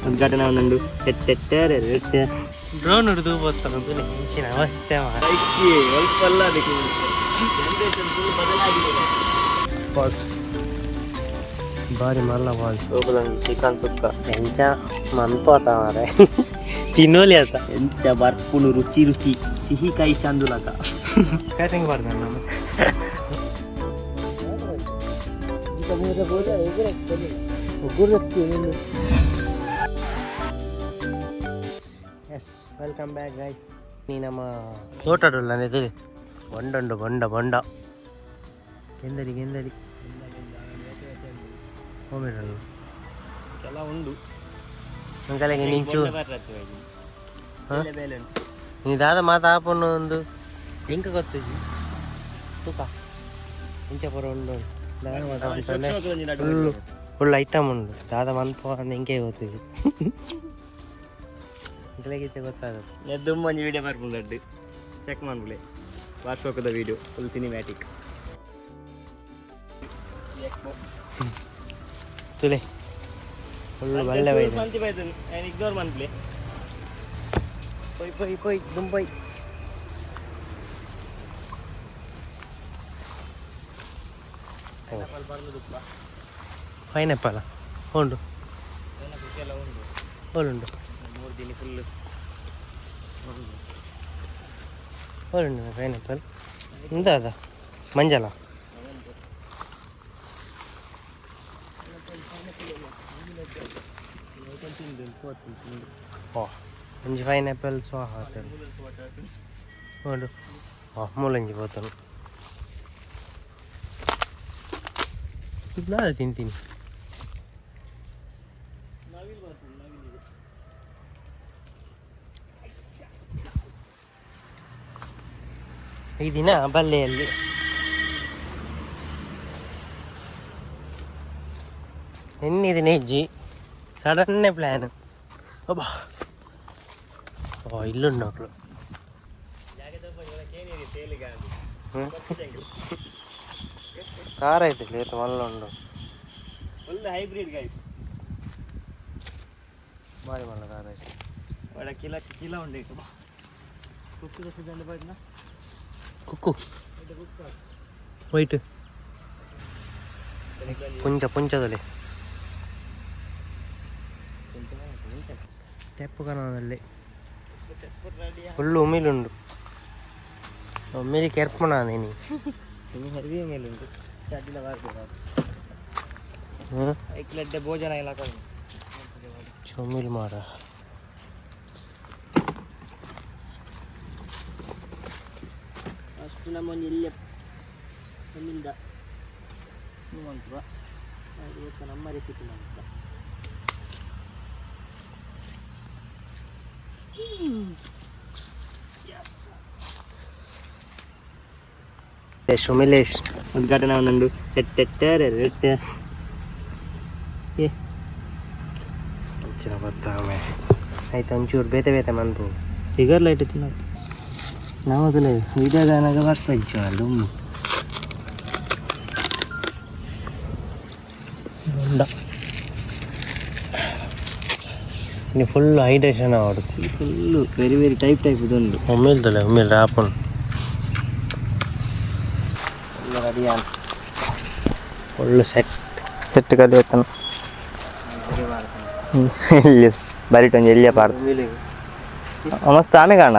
ಉದ್ಘಾಟನೆ ಒಂದುಂಡು. ಡ್ರೋನ್ ಹಿಡಿದು ಬೋತಾನ ಇಂಚಿನ ಅವಸ್ಥೆ. ಫಾಲ್ಸ್ ಬಾರಿ ಮಲ್ಲ ಫಾಲ್ಸ್. ಚಿಕನ್ ಸುಕ್ಕ. ಎಂಚ ಮನ್ಪೋತ ಮಾರೆ, ತಿನ್ನೋಲಿ ಆತ. ಎಂಚ ಬರ್ಪುಂಡು ರುಚಿ ರುಚಿ ಸಿಹಿಕಾಯಿ ಚಾಂದುಲಕ. ಕ್ಯಾಟಿಂಗ್ ಮಾಡ್ದೆ ನಾನು. Yes, welcome back guys. ನೀ ನಮ್ಮ ತೋಟಡುಲ್ಲ ಎದುರು ಬೊಂಡುಂಡು, ಬೊಂಡ ಬೊಂಡ, ಗೆಂದಲಿ ಗೆಂದಲಿ ಹೋಮಿಡಲ್ಲ. ಎಲ್ಲ ಉಂಡು. ಅಂಕಲೆಗೆ ನಿಂಚು. ಹಾ? ನೀ ದಾದ ಮಾತ ಆಪುಂಡು ಒಂದು ಎಂಕ ಗೊತ್ತಿಜಿ. ತೂಕ ಇಂಚ ಪೂರ ಉಂಡು. ದಾದ ಮಾತ ಉಂಟು, ಫುಲ್ಲು ಫುಲ್ ಐಟಮ್ ಉಂಡು. ದಾದ ಮನ್ಪು ಎಂಕೆ ಗೊತ್ತಿಜಿ, ಅಂಕಲೆಗೆ ಗೊತ್ತಾಗುತ್ತೆ. ದುಮ್ಮೊಂಜಿ ವಿಡಿಯೋ ಬರ್ಪುಂಡು, ಅಡ್ಡು ಚೆಕ್ ಮನ್ಪುಲೆ. ವಾರ್ಷೋಕದ ವಿಡಿಯೋ ಫುಲ್ ಸಿನಿಮ್ಯಾಟಿಕ್. ತುಲೆ, ಫುಲ್ ಬಲ್ಲೆ ಬೈದೆ. ಮಂತಿ ಬೈದನ್ ಇಗ್ನೋರ್ ಮನ್ಪುಲೆ. ಪೊಯ್ ಪೊಯ್ ಪೊಯ್ ದುಂಬೈ. ಪೈನಾಪಲ್ ಉಂಡು. ಉಂಡು. 3 ದಿನ ಫುಲ್. ಉಂಡು ಪೈನಾಪಲ್. ಉಂದ ಮಂಜಲ. ಓ, ಒಂಜಿ ಪೈನಾಪಲ್ ಸ್ವಾಹ ಉಂಡು. ಓ, ಮೂಲಂಜಿ ಪೋತನು. ದಾದ ತಿಂತೀನಿ. ಈ ದಿನ ಬಲ್ಲೆಯಲ್ಲಿ ಎನ್ನಿದಿನ ಹೆಜ್ಜಿ ಸಡನ್ನೇ ಪ್ಲ್ಯಾನ್. ಅಬ್ಬಾ, ಓ, ಇಲ್ಲುಂಡು ಮಕ್ಕಳು. ಕಾರ್ ಐತೆ ಲೇತು ಮಲ್ಲ ಉಂಡು. Full hybrid guys. ಬಾರಿ ಮಲ್ಲ ಕಾರ್ ಐತೆ. ವಡ ಕಿಲ ಕಿಲ ಉಂಡು. ಇಟ್ಟು ಕುಕ್ಕು ದಂಡ ಪಾಡ್ನ. ಕುಕ್ಕು ವೈಟ್ ಪುಂಚ ಪುಂಚದಲ್ಲಿ ತೆಪ್ಪು ಕಣದಲ್ಲಿ ಫುಲ್ಲು ಉಮಿಲುಂಡು. ಉಮಿಲಿ ಕೆರ್ಪುಣ ನೀನು. ಹೆವಿ ಮೇಲೆ ಉಂಟು, ಚಡ್ಡಿಲ ಬಾರ್ದು. ಐಕ್ಲಡ್ಡೆ ಭೋಜನ ಇಲ್ಲ. ಉಮಿಲ್ ಮಾರ. ಅಷ್ಟು ನಮ್ಮ ಒಂಜಿ ಇಲ್ಲೇ ಒಂದಿಲ್ದ ಮನ್ಪುವ. ಇವತ್ತು ನಮ್ಮ ರೆಸಿಪಿ ಮನ್ಪುವ. ಉಮಿಲೇಶ್. ಉದ್ಘಾಟನೆ ಒಂದುಂಡು. ಏ. ಅಂಚಿನ ಗೊತ್ತಾಮೆ ಆಯ್ತು, ಒಂಚೂರು ಬೇತೆ ಬೇತೆ ಮನ್ಪು. ಫಿಗರ್ ಲೈಟ್ ತಿನ್ನೋದು ನಾವು ಮೊದಲೇ ವಿಡಿಯೋಗಾನಾಗ ವರ್ಷ ಇಜ್ಜು. ಉಂಡ ಇನ್ನು ಫುಲ್ ಹೈಡ್ರೇಷನ್ ಆವಡು. Full very very type type ಉಂಡು. ಉಮಿಲ್ದಲೆ ಉಮಿಲ್ ರಾಪುಂಡು. ರೆಡಿ. Full set. ಸೆಟ್ ಕಲಿಯತ್ತನ ಎಲ್ಲಿ ಬರಿಟ್ ಒಂಜಿ ಎಲ್ಲಿಯ ಪಾಡ್ದು. ಮಸ್ತ್ ಆಮೆ ಕಾಣ.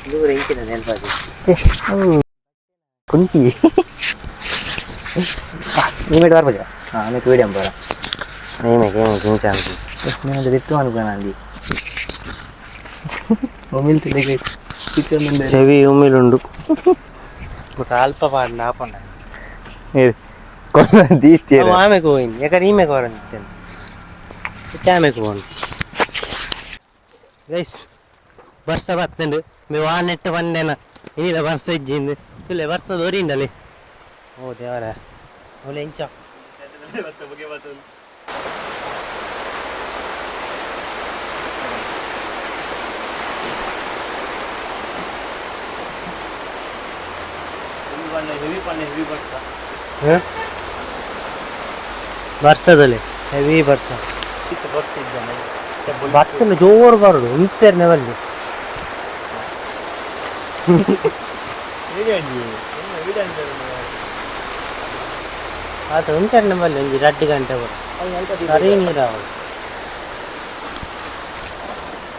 ಇದು ಎಂಚಿನ ನೆನಪಾಗಿ. ಕುಂಟಿ ನಿಮೇಟ್ ಬರ್ಪಜ. ಹಾಂ, ಆಮೇಲೆ ವೀಡಿಯೋ ಬರ. ನೇಮೆ ಏಮೆ ಕಿಂಚ ಅಂತ. నేను తెత్తు అనుకున్నాను అండి. Mobile kitchen. ಹೆವಿ ಉಮಿಲುಂಡು. ಬೊಕ ಅಲ್ಪ ಪಾಡ್ಂಡ ಆಪುಂಡ. తీస్తారు. ಅವು ಆಮೆಗ್ ಹೋಯಿನಿ ಯಾಕಂದ್ರೆ ಈಮೆಗ್ ಹೊರಂದಿತ್ತೇನೆ, ಇತ್ತೆ ಆಮೆಗ್ ಪೋನು. ಗೈಸ್, ಬರ್ಸ ಬತ್ತಂಡು. ಮೇ ವಾ ನೆಟ್ಟ ಬಂದೇನ ಇನಿದ ಬರ್ಸ ಇಜ್ಜಿಂದು ಇಲ್ಲ. ಬರ್ಸ ದೊರಿಂಡಲೆ. ಓ ದೇವರ, ಓಲೆ ಎಂಚ. ಹೆವಿ ಪಣ್ಣ, ಹೆವಿ ಬರ್ಸ. ಬರ್ಸದಲ್ಲಿ. ಹೆವಿ ಬರ್ಸ ಬತ್ತನ ಜೋರು ಬರೋದು ಉಂಪೇರ್ನೆ ಬಲ್ಲಿ ಆತ ಉಂಪೇರ್ನೆ ಬಲ್ಲಿ ಒಂಜಿ ರಡ್ಡು ಗಂಟೆ ಬರು ಸರಿ ನೀರಾವಳಿ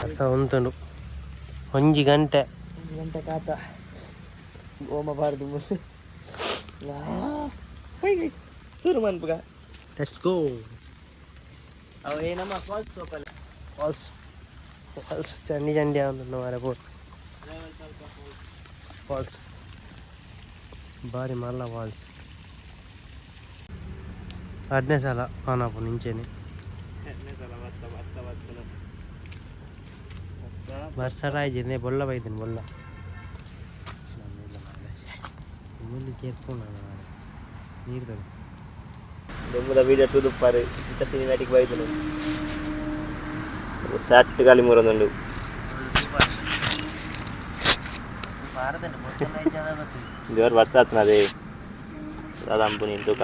ಬರ್ಸ ಉಂತುಂಡು ಒಂಜಿ ಗಂಟೆ ಗಂಟೆ ಕಾತ ಓಮ ಬಾರ್ದು ಶುರು ಮನ್ಪುಗ let's go. ಅವ ಏನಮ್ಮ ಫಾಲ್ಸ್ ತೋಪಲ್ಲ. ಫಾಲ್ಸ್ ಫಾಲ್ಸ್ ಚಂಡಿ ಚಂಡಿ ಆವೊಂದುಂಡು ಮಾರ್ರೆ ಪೋರು ಫಾಲ್ಸ್ ಬಾರಿ ಮಲ್ಲ ಫಾಲ್ಸ್ ರಡ್ಡನೇ ಸಲ ಆನ್ ಇಂಚೆನೆ. ಬರ್ಸಡ ಆಯ್ಜಿಂದೆ ಬೊಲ್ಲ ಬೈದಿನಿ ಬೊಲ್ಲ ಮುಂದೆ ಕೇರ್ಕೊಂಡು ನೀರು. ದೊಮ್ಮದ ವೀಡಿಯೋ ತೂದುಪ್ಪಾರು ಇಂಥ ಸಿನಿಮ್ಯಾಟಿಕ್ ಬೈದನು ಸಾಟ್ ಗಾಲಿ ಮೂರೊಂದುಂಡು. ಜೋರು ವರ್ಷ ಆತ್ನದೇ ದಾದಾಂಪು ನೀನು ತೂಕ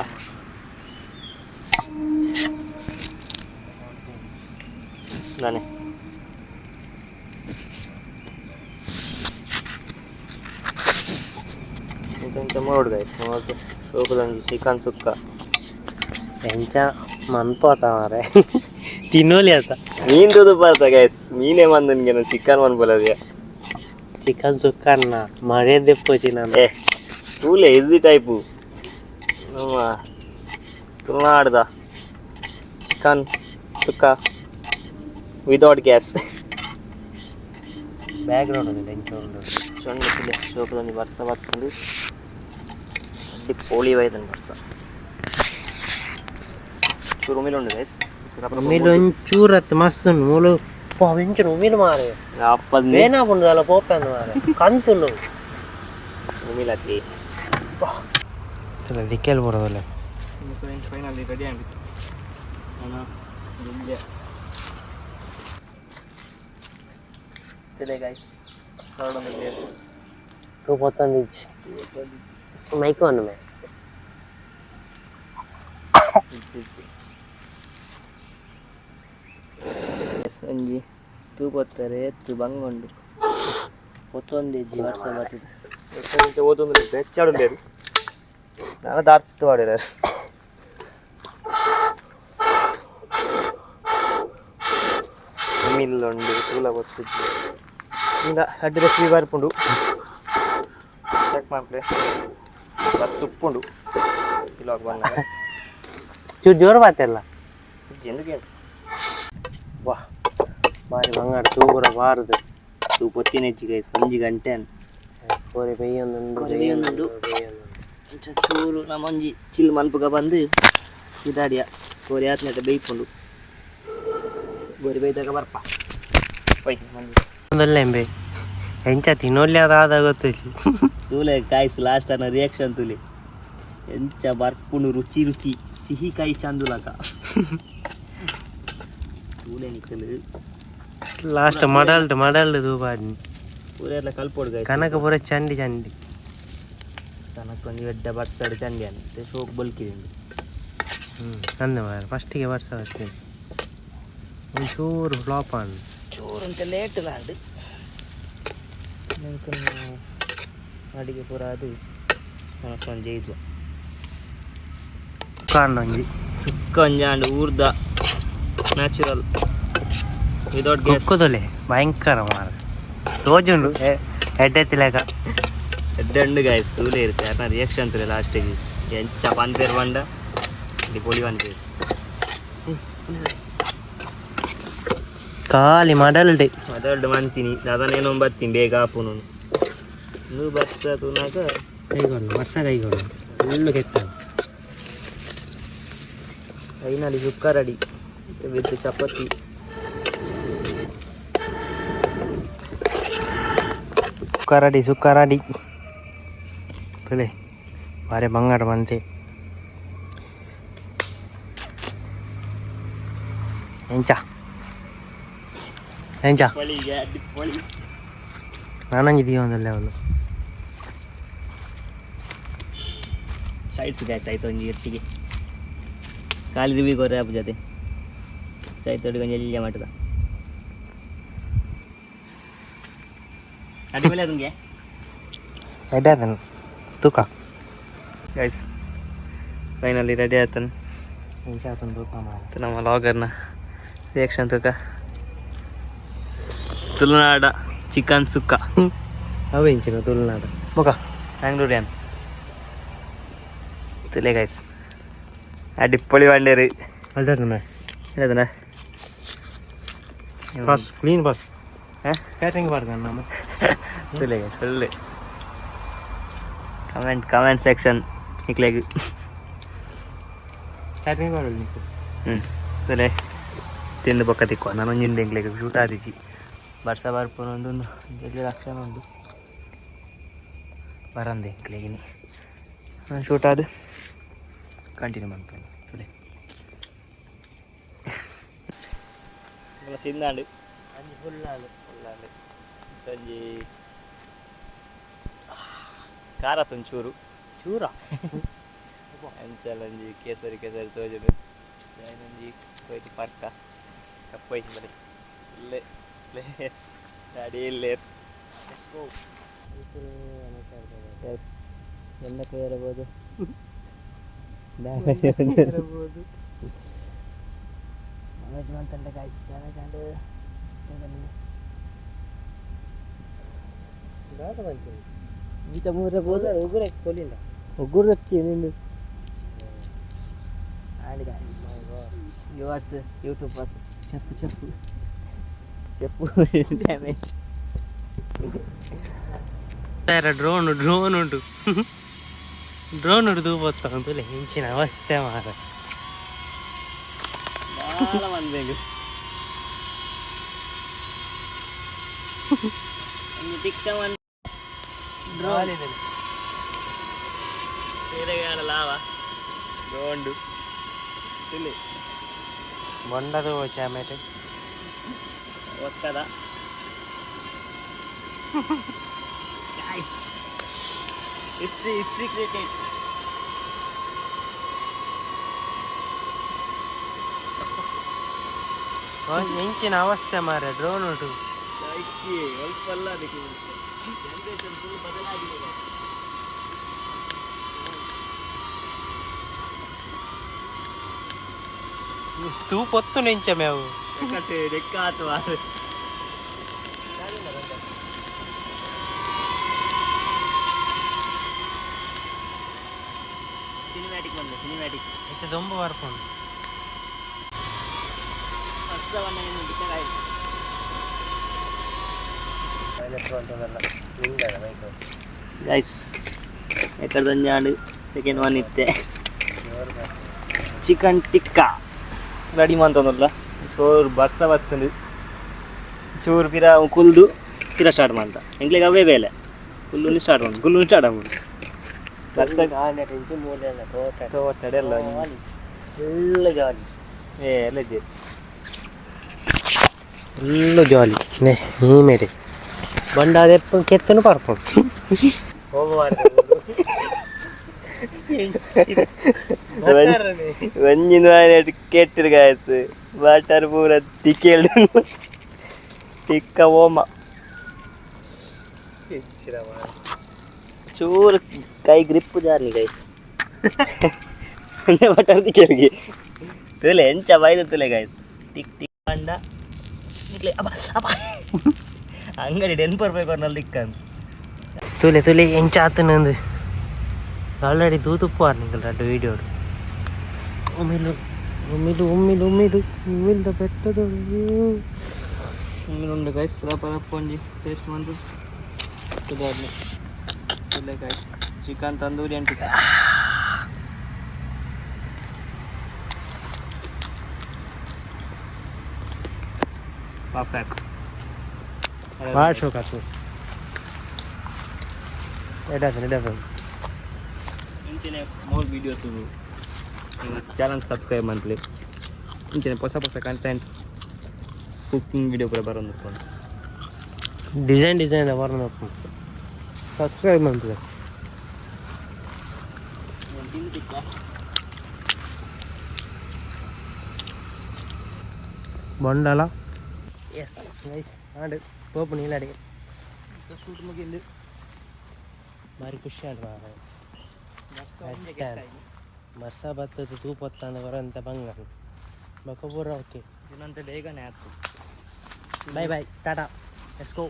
ನಾನೇ ಇಂತ ಮೋಡ್ ಗಾಯ್ಸ್ ಮೋಡ್ ಸೋಕುದೊಂಜಿ ಚಿಕನ್ ಸುಕ್ಕ. ಎಂಚ ಮನ್ಪೋತ ಮಾರೆ ತಿನ್ನೋಲಿ ಆತ. ಮೀನ್ ತೂದು ಬರ್ತ ಗೈಸ್ ಮೀನೇ ಬಂದು ಚಿಕನ್ ಮನ್ಪೊಲದಿಯ. ಚಿಕನ್ ಸುಕ್ಕ ಅನ್ನ ಮರ್ಯಾದೆ ಪೋಚಿ ನಾನು. ಏ ತೂಲೆ ಈಸಿ ಟೈಪು ನಮ್ಮ ತುಳುನಾಡ್ದ chicken sukka without gas. Background ఉంది ಎಂಚ ಉಂಡು. ಚೊಂಡು ತುಲೆ ಸೋಕುದೊಂಜಿ ಬರ್ಸ ಬತ್ತುಂಡು ಅಡ್ಡಿ ಪೋಳಿ ಬೈದನ್ ಬರ್ಸ ಚೂರು ಉಮಿಲ್ ಉಂಡು ಗೈಸ್. ಉಮಿಲ್ ಒಂಚೂರು ಅತ್ತು ಮಸ್ತ್ ಉಂಡು ಮೂಲು ಎಂಚ ಉಮಿಲ್ ಮಾರೆ. ಅಪ್ಪದ. ಬೇನಾಪುಂಡು ಅಲ್ಲ ಪೋಪೆಂದು ಮಾರೆ ಕಂತುಂಡು. ಉಮಿಲ್ ಅತಿ. ದಿಕ್ಕೆಲ್ ಬರೋದಲ್ಲ. ಫೈನಲಿ ರೆಡಿ ಆಗಿತ್ತು ಗೈಸ್. ತೂ ಪೊತ್ತೊಂದಿಜ್ಜಿ ಮೈಕ್ ಒಂದು ಮೇ. ಒಂಜಿ ತೂ ಪೊತ್ತಾರೆ ಎತ್ತು ಬಂಗುಂಡು ಪೊತ್ತೊಂದಿಜ್ಜಿ ವರ್ಷ ಬರ್ತದೆ ಓದೊಂದು ಬೆಚ್ಚಾಡುಂಡೇರು ನಾನು ದಾರ್ತು ಆಡಿದಾರೆ. ಮಿಲ್ಲುಂಡು ತೂಲ ಗೊತ್ತಿದ್ದು ಇಂದ ಅಡ್ಡ ರೆಸಿಪಿ ಬರ್ಪುಂಡು ಚೆಕ್ ಮಾಡ್ಲೆ ಬಸ್ ಉಪ್ಪುಂಡು ಇಲ್ಲೋಗ ಬಂದಾಗ. ಚೂರು ಜೋರು ಬಾತೆಲ್ಲ. ఎందుకు? ವಾ ಬಾರಿ ಬಂಗಾರ ತೂಗುರ ಬಾರದು. ತೂ ಪೊತ್ತಿನೆಜ್ಜಿ ಗೈಸ್ ಒಂಜಿ ಗಂಟೆ ಅನ್ ಕೋರಿ ಬೇಯೊಂದುಂಡು. ಕೋರಿ ಬೇಯೊಂದುಂಡು. ಚೂರು ನಮ್ಮೊಂಜಿ ಚಿಲ್ ಮನ್ಪುಗ ಬಂದು ಇದಾಡಿಯ ಕೋರಿ ಆತ್ನಟ ಬೇಯ್ಪುಂಡು ಗೋರಿ ಬೇಯ್ದಾಗ ಬರ್ಪ ಒಯ್ ಮಂಜಿ. ಒಂದಲ್ಲ ಎಂಬೆ ಎಂಚ ತಿನ್ನೋಲಿ ಅದಾದ ಗೊತ್ತಿಲ್ಲ. ತೂಲೆ ಕಾಯ್ಸ್ ಲಾಸ್ಟ್ ಅನ್ನ ರಿಯಾಕ್ಷನ್ ತೂಲೆ ಎಂಚ ಬರ್ಪುಂಡು ರುಚಿ ರುಚಿ ಸಿಹಿ ಕಾಯಿ ಚಂದುಲಕ ತೂಲೆ ನಿಕ್ಕಲು. ಲಾಸ್ಟ್ ಮಡಲ್ಡ್ ಮಡಲ್ಡ್ ತೂಪಾಡ್ನಿ. ಪೂರೆಲ್ಲ ಕಲ್ಪೋಡು ಗಾಯ್ಸ್. ಕನಕ ಪೂರ ಚಂಡಿ ಚಂಡಿ. ಕನಕ ಒಂಜಿ ಎಡ್ಡೆ ಬರ್ಸಾಡು ಚಂಡಿ ಅನ್ನ ಶೋಕ್ ಬೊಲ್ಕಿದಿಂಡು. ಹ್ಞೂ ಅಂದ ಮಾರ್ರೆ ಫಸ್ಟಿಗೆ ವರ್ಷ ಬರ್ತೀನಿ ಒಂಚೂರು ಫ್ಲಾಪ್ ಆಂಡ್. ಚೂರು ಅಂತ ಲೇಟ್ ಲಾಂಡ್ ಅಡಿಗೆ ಪೂರ ಅದು ಒಂಜಿ ಇದು. ಕಾಂಡ ಒಂಜಿ. ಸುಕ್ಕ ಒಂಜಿ ಆಂಡ್ ಊರ್ದ ನ್ಯಾಚುರಲ್ ವಿದೌಟ್ ಗ್ಯಾಸ್. ಕುಕ್ಕುದೊಲೆ ಭಯಂಕರ ಮಾರ್ರೆ ತೋಜುಂಡು ಎಡ್ಡೆತ್ತಿಲೆಕ. ಎಡ್ಡೆ ಗಾಯ್ಸ್ ತೂಲೆ ಇರುತ್ತೆ ಯಾಕಂದ್ರೆ ರಿಯಾಕ್ಷನ್ ತೂಲೆ ಲಾಸ್ಟಿಗೆ ಎಂಚ ಪನ್ಪೇರ್ ಬಂಡ ಇಲ್ಲಿ ಪೊಲಿ ಪನ್ಪೇರ್. ಖಾಲಿ ಮಡಲ್ಡೆ. ಮೊದಲು ಮಂತೀನಿ ದಾದನೇನೋ ಬರ್ತೀನಿ ಬೇಗ ಆಪುನು ನೀವು ಬರ್ತ ತೂನಾಗ. ಕೈಗೊಂಡು ವರ್ಷ ಕೈಗೊಂಡು ಫುಲ್ಲು ಕೆತ್ತ. Finally sukka ready with chapati. Sukka ready sukka ready ತುಲೆ ಬಾರಿ ಬಂಗಾರ ಬಂತೆ ಎಂಚ ಎಂಚ. ಪೊಳಿಗೆ ಅಡ್ಡಿ ಪೊಳಿ. ನಾನಂಜಿ ದೀವೊಂದುಲ್ಲೆ ಅವನು. ಸೈಡ್ಸ್ ಗ್ಯಾಸ್ ಆಯ್ತು ಒಂಜಿ ಎಟ್ಟಿಗೆ ಖಾಲಿ ರಿವಿ ಕೊರೆ ಆಪು ಜೊತೆ. ಆಯ್ತು ಒಂಜಿ ಎಲ್ಯ ಮಟ್ಟದ ಅಡಿಮಲೆ ಅದಂಗೆ. ಎಡ್ಡೆ ಆತನ ತೂಕ. ಗೈಸ್, ಫೈನಲಿ ರೆಡಿ ಆಯ್ತಾನೆ. ಎಂಚ ಆತನ ತೂಕ ಮಾರ. ನಮ್ಮ ಲಾಗರ್ನ ರಿಯಾಕ್ಷನ್ ತೂಕ. ತುಳುನಾಡ ಚಿಕನ್ ಸುಕ್ಕ. ಅವು ಎಂಚಿನ ತುಳುನಾಡು ಮುಖ. ಬ್ಯಾಂಗ್ಳೂರಿಯನ್ ತುಲೆ ಗೈಸ್, ಅಡಿಪ್ಪೊಳಿ ಬಂಡೇರಿ. ಅಲ್ಡರ್. ಹೇಳದನ. Bus clean bus. ಹಾ? ಕ್ಯಾಟ್ರಿಂಗ್ ಬಾರ್ದ ನಮ್ಮ. ತುಲೆ ಗೈಸ್, ಒಳ್ಳೆ ಕಮೆಂಟ್ ಕಮೆಂಟ್ ಸೆಕ್ಷನ್ ನಿಕ್ಲೆಗ್. ಕ್ಯಾಟ್ರಿಂಗ್ ಬಾರಲ್ಲ ನಿಕ್ಕು. ಹ್ಞೂ, ತುಲೆ ತಿಂದು ಬೊಕ್ಕ ತಿಕ್ಕುವ. ನಾನು ಒಂಜಿಂದ ಎಂಕ್ಲೆಗ್ ಶೂಟ್ ಆದಿಜಿ. ಬರ್ಸ ಬರ್ಪುನ ಒಂದು ಎಲ್ಲಿ ಲಕ್ಷಣ ಉಂಡು ಬರಂದೆ ಎಂಕ್ಲೆಗಿನಿ. ನಾನು ಶೂಟ್ ಆದ ಕಂಟಿನ್ಯೂ ಮಾಡ್ತೇನೆ. ತುಲೆ, ತಿಂದಾಂಡು. ಅಂಜಿ ಫುಲ್ ಆಳು. ಫುಲ್ಲಾಂಡು. ಒಂಜಿ ಖಾರ ತುಂಚೂರು. ಚೂರ. ಅಂಚಲ ಒಂಜಿ ಕೇಸರಿ ಕೇಸರಿ ತೋಜುಂಡು. ಒಂಜಿ ಕೊಯ್ದು ಪರ್ಕ ಕಪ್ಪೈತಿ ಬಲೆ ಇಲ್ಲೇ ಡ್ಯಾಡಿ ಇಲ್ಲೇ. ಎಲ್ಲ ಇರಬಹುದು. ಇರಬಹುದು. ಡ್ಯಾಮೇಜ್ ಮಂತಂಡ ಗಾಯ್ಸ್, ಡ್ಯಾಮೇಜ್ ಅಂಡ್. ದಾದ ಬಂತೀನಿ. ಈತ ಮೂರ ಬೋದು. ಉಗುರೆ ಕೊಲಿಲ್ಲ. ಒಗ್ಗುರು ನಿಂದು and yours YouTubers. చెప్పు చెప్పు చెప్పు ಡ್ಯಾಮೇಜ್. ಡ್ರೋನ್ ಡ್ರೋನ್ ಉಂಟು, ಡ್ರೋನ್ ಉಂಟು. ತೂಪೊತ್ತ ತುಲೆ ಇಂಚಿನ ಅವಸ್ಥೆ ಮಾರ. చాలా మంది ತಿಕ್ಕ. ಡ್ರೋನ್ లావా డ్రోన్ ತುಲಿ. ಬೊಂಡದು ಚಾಮೇಟೆ. ಒಕ್ಕದ guys. History history created. ಎಂಚಿನ ಅವಸ್ಥೆ ಮಾರ ಡ್ರೋನ್ ಉಂಟು. ಸ್ವಲ್ಪ ಅಲ್ಲ, ಅದಕ್ಕೆ ಜನರೇಷನ್ ಫುಲ್ ಬದಲಾಗಿದೆ. ತೂ ಪೊತ್ತು ನೆಂಚ ಮೇವು. ಡೆಕ್ಕ ಆತು. ಸಿನಿಮ್ಯಾಟಿಕ್ ಬಂದ ಸಿನಿಮ್ಯಾಟಿಕ್. ಇತ್ತೆ ದೊಂಬು ಬರ್ಪುಂಡು. ಫಸ್ಟ್ ಒನ್ ಏನು ಬಿಟ್ಟಾಗ. ಗೈಸ್, ಎಕ್ಕಡ್ದಂಜಾಂಡ್ ಸೆಕೆಂಡ್ ಒನ್ ಇತ್ತೆ. ಚಿಕನ್ ಟಿಕ್ಕಾ ರೆಡಿ ಮಂತೊಂದುಲ್ಲ. ಚೋರು ಬರ್ಸ ಬತ್ತುಂಡು. ಚೂರು ಪಿರ ಕುಲ್ದು ಪಿರ ಸ್ಟಾರ್ಟ್ ಮಂತ. ಎಂಕ್ಲೆಗ್ ಅವೇ ಬೇಲೆ. ಕುಲ್ಲುನಿ ಸ್ಟಾರ್ಟ್ ಮಂತ, ಕುಲ್ಲುನಿ ಸ್ಟಾರ್ಟ್ ಆಪುಂಡು ಬರ್ಸ. ತೋಟಡೆ ಎಲ್ಲ ಫುಲ್ ಜಾಲಿ. ಏ ಎಲ್ಲ. ಫುಲ್ ಜಾಲಿ ನೇ ಮೇರೆ ಬಂಡ ಅದೆಪ್ಪ ಕೆತ್ತನು ಪರ್ಪುಂಡು. ಒಂಜಿನ ಕೇಟ್ಟಿರ್ ಗಾಯ್ಸ್, ವಾಟರ್ ಪೂರ ತಿಕ್ಕೇಳು ತಿಕ್ಕ ಓಮ. ಚೂರು ಕೈ ಗ್ರಿಪ್ ಜಾರ್ನಿ ಗೈಸ್, ಬಟರ್ ತಿಕ್ಕೇಳಿಗೆ ತುಲೆ ಎಂಚ ಬೈದ ತುಲೆ ಗೈಸ್. ಟಿಕ್ ಟಿಕ್ ಪಂಡ ನಿಕ್ಲೆ ಅಬ್ಬ ಅಬ್ಬ ಅಂಗಡಿ ಡೆನ್ಪರ್ ಪೇಪರ್ನಲ್ಲಿ ತಿಕ್ಕಂದು. ತುಲೆ ತುಲೆ ಎಂಚ ಆತನಂದು ಆಲ್ರೆಡಿ ತೂತುಪ್ಪು ನಿಂಕಲ್ ರಡ್ಡು ವೀಡಿಯೋಡು. ಉಮಿಲು ಉಮಿಲು ಉಮ್ಮಿಲು ಉಮ್ಮಿಲು ಉಮ್ಮಿಲ್ದ ಬೆಟ್ಟದ. ಉಂಡು ಗೈಸ್, ರಪ ರಪ ಒಂಜಿ ಟೇಸ್ಟ್ ಮಂತು ತುಲೆ ಗೈಸ್. ಚಿಕನ್ ತಂದೂರಿ ಅಂಟು ಪರ್ಫೆಕ್ಟ್. ಭಾಳ ಶೋಕ್ ಆತು. ಎಡಾತನ ಎಡಾತನ. ಇಂಚಿನ more videos channel subscribe monthly. ಇಂಚಿನ ಹೊಸ ಹೊಸ ಕಂಟೆಂಟ್ ಕುಕ್ಕಿಂಗ್ ವಿಡಿಯೋ ಕೂಡ ಬರೋದು. ಡಿಸೈನ್ ಡಿಸೈನ್ ಬರೋಣ. ಸಬ್ಸ್ಕ್ರೈಬ್ ಮಾಡ್ತದೆ. ತಿಂದು. ಬೊಂಡಲ. ಎಸ್ ಗೈಸ್, ಆಂಡ್, ಪೋಪು ನೀಲಡೆ. ಶೂಟ್ ಮುಗಿಂದು. ಬಾರಿ ಖುಷಿ ಆಂಡ್ ಮಾರ್ರೆ. ಬರ್ಸ ಬತ್ತದ ತೂಪೊತ್ತಾಂಡ ಬರಂತ ಬಂಗ ಬೊಕ ಪೂರ ಓಕೆ. ದಿನಂತೆ ಬೇಗನೆ ಆಯ್ತು. Bye bye, tata, let's go.